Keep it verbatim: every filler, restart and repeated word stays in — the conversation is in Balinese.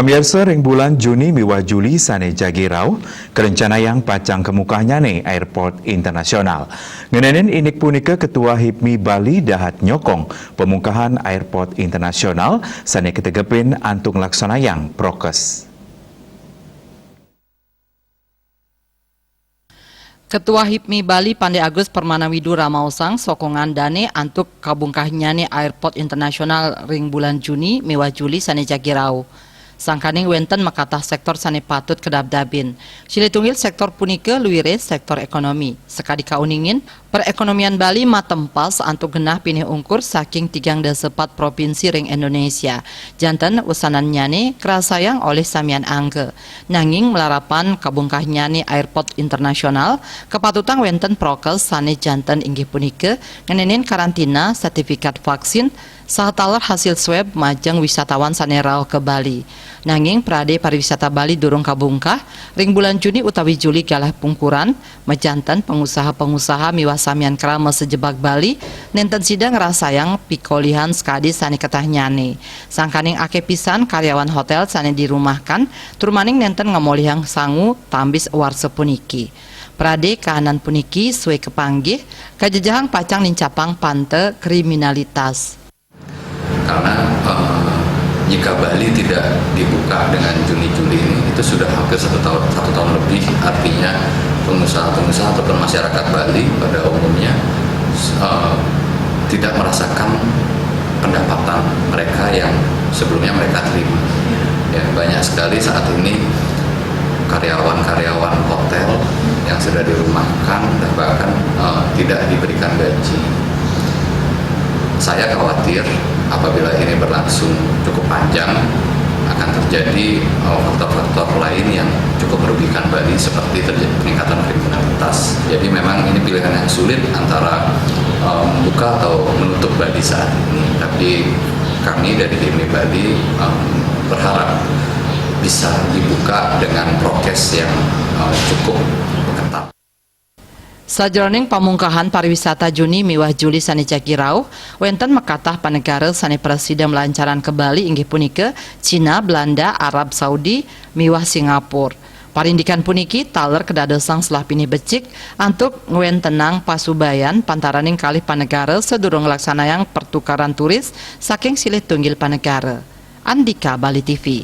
Pamiarsa, ring bulan Juni miwah Juli sane jagi rauh, karencanayang pacang kamungkahnyané Airport Internasional. Ngenénin indik punika, Ketua HIPMI Bali dahat nyokong pamungkahan Airport Internasional sane kategepin antuk nglaksanayang prokes. Ketua HIPMI Bali Pande Agus Permana Widu ramaosang sokongan dane antuk kabungkahnyané Airport Internasional ring bulan Juni miwah Juli sane jagi rauh. Sangkaning wenten makatah sektor sane patut kadabdabin. Silih tunggil sektor punika luire sektor ekonomi. Sakadi kauningin, perekonomian Bali matempas antuk genah pinih ungkur saking tigang dasa pat propinsi ring Indonesia. Janten usanannyane karasayang olih samian angga. Nanging malarapan kabungkahnyané Airport Internasional, kapatutang wenten prokes sane janten inggih punika ngenénin karantina, sertifikat vaksin, saha taler hasil swab majeng wisatawan sane rauh ka Bali. Nanging prade pariwisata Bali durung kabungkah, ring bulan Juni utawi Juli galah pungkuran, majanten pangusaha-pangusaha miwah samian krama sajebag Bali, nenten sida ngrasayang pikolihan sakadi sane ketahnyane. Sangkaning akeh pisan karyawan hotel sane dirumahkan, tur maning nenten ngamolihang sangu tambis warsa puniki. Prade kahanan puniki sue kapanggih, kajejehang pacang nincapang panta kriminalitas. Karena eh, jika Bali tidak dibuka dengan Juni-Juli ini, itu sudah hampir satu tahun satu tahun lebih, artinya pengusaha-pengusaha ataupun masyarakat Bali pada umumnya eh, tidak merasakan pendapatan mereka yang sebelumnya mereka terima. Ya, banyak sekali saat ini karyawan-karyawan hotel yang sudah dirumahkan dan bahkan eh, tidak diberikan gaji. Saya khawatir apabila ini berlangsung cukup panjang, akan terjadi eh, faktor-faktor lain yang cukup merugikan Bali, seperti terjadi peningkatan kriminalitas. Jadi memang ini pilihan yang sulit antara eh, membuka atau menutup Bali saat ini. Tapi kami dari HIPMI Bali eh, berharap bisa dibuka dengan prokes yang eh, cukup ketat. Sajroning pamungkahan pariwisata Juni miwah Juli sane jagi rauh, wenten makatah panegara sane prasida malancaran ka Bali, inggih punika Cina, Belanda, Arab Saudi, miwah Singapura. Parindikan puniki taler kadadosang selah pinih becik antuk ngwentenang pasubayan pantaraning kalih panegara sadurung nglaksanayang pertukaran turis saking silih tunggil panegara. Andika, Bali T V.